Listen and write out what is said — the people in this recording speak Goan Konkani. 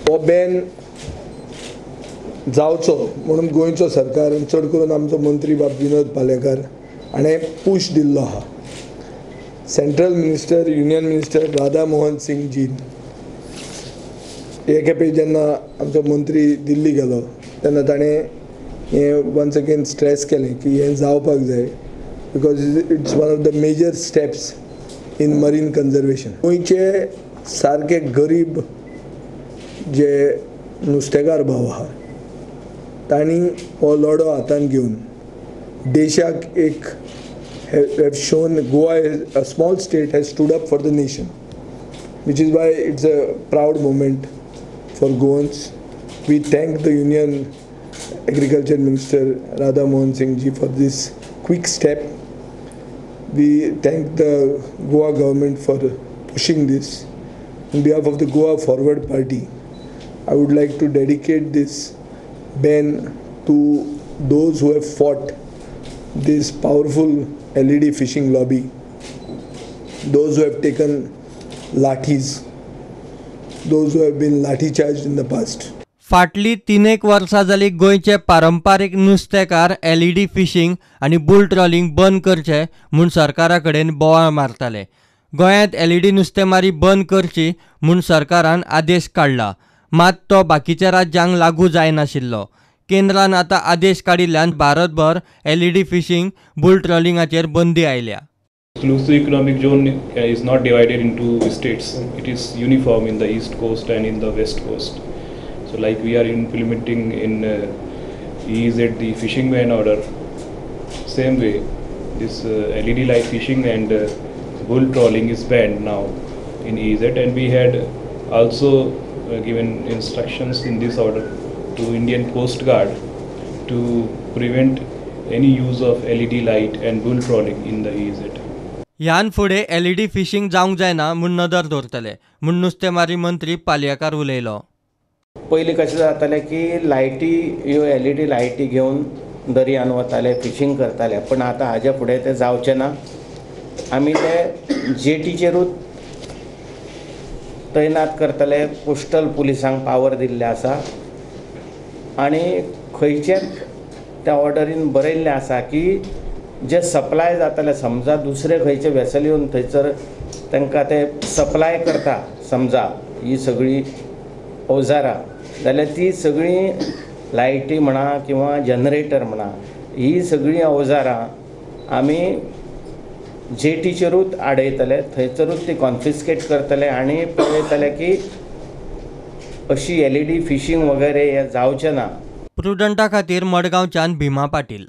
हो बॅन जावचो म्हणून गोंयचो सरकार आनी चड करून आमचो मंत्री बाब विनोद पालेकार हाणें पूश दिल्लो आहा. Central minister, union minister Radha Mohan Singh ji हे खेपे जेन्ना आमचो मंत्री दिल्ली गेलो तेन्ना ताणें हें वन्स अगेन स्ट्रेस केलें की हें जावपाक जाय because it's one of the major steps in marine conservation. गोंयचे सारके गरीब जे नुस्तेकार भाव आहा तांणी हो लढो हातान घेवन देशाक एक have shown Goa, a small state, has stood up for the nation, which is why it's a proud moment for Goans. We thank the Union Agriculture Minister Radha Mohan Singh ji for this quick step. We thank the Goa government for pushing this. On behalf of the Goa Forward Party, I would like to dedicate this ban to those who have fought this powerful LED fishing lobby, those who have taken lathis, those who have been lathi charged in the past. फाटली 3 वर्सां जाली गोंयचे पारंपारीक नुस्तेकार एलईडी फिशींग आनी बुल ट्रॉलिंग बंद करचे म्हूण सरकारा कडेन बोवाळ मारताले. गोंयांत एलईडी नुस्तेमारी बंद करची म्हूण सरकारान आदेश काडला, मात तो बाकीच्या राज्यांक लागू जायनाशिल्लो. केंद्रान आतां आदेश काडिल्ल्यान भारतभर एलईडी फिशींग बुल ट्रॉलिंगाचेर बंदी आयल्या. Exclusive economic zone is not divided into states. It is uniform in the east coast and in the west coast. So like we are implementing in EEZ the fishing ban order, same way this LED light fishing and bull trawling is banned now in EEZ, and we had also given instructions in this order to Indian Coast Guard to prevent any use of LED light and bull trawling in the EEZ. ह्यान फुडें एलईडी फिशींग जावंक जायना म्हूण नदर दवरतले म्हूण नुस्तेमारी मंत्री पालयेकार उलयलो. पयलीं कशें जातालें की लायटी ह्यो एलईडी लायटी घेवन दर्यान वताले, फिशींग करताले, पण आतां हाज्या फुडें तें जावचें ना. आमी ते जेटीचेरूच तैनात करतले. कोस्टल पुलिसांक पावर दिल्ले आसा आनी खंयचेच त्या ऑर्डरीन बरयल्लें आसा की जे सप्लाय जाताले, समजा दुसरे खंयचे वेसल येवन थंयसर तांकां ते सप्लाय करता, समजा ही सगळी अवजारां, जाल्यार ती सगळीं लायटी म्हणा किंवा जनरेटर म्हणा, ही सगळीं अवजारां आमी जेटीचेरूच आडयतले, थंयसरूच ती कॉन्फिस्केट करतले आनी पळयतले की अशी एलईडी फिशींग वगैरे हें जावचें ना. प्रुडंटा खातीर मडगांवच्यान भीमा पाटील.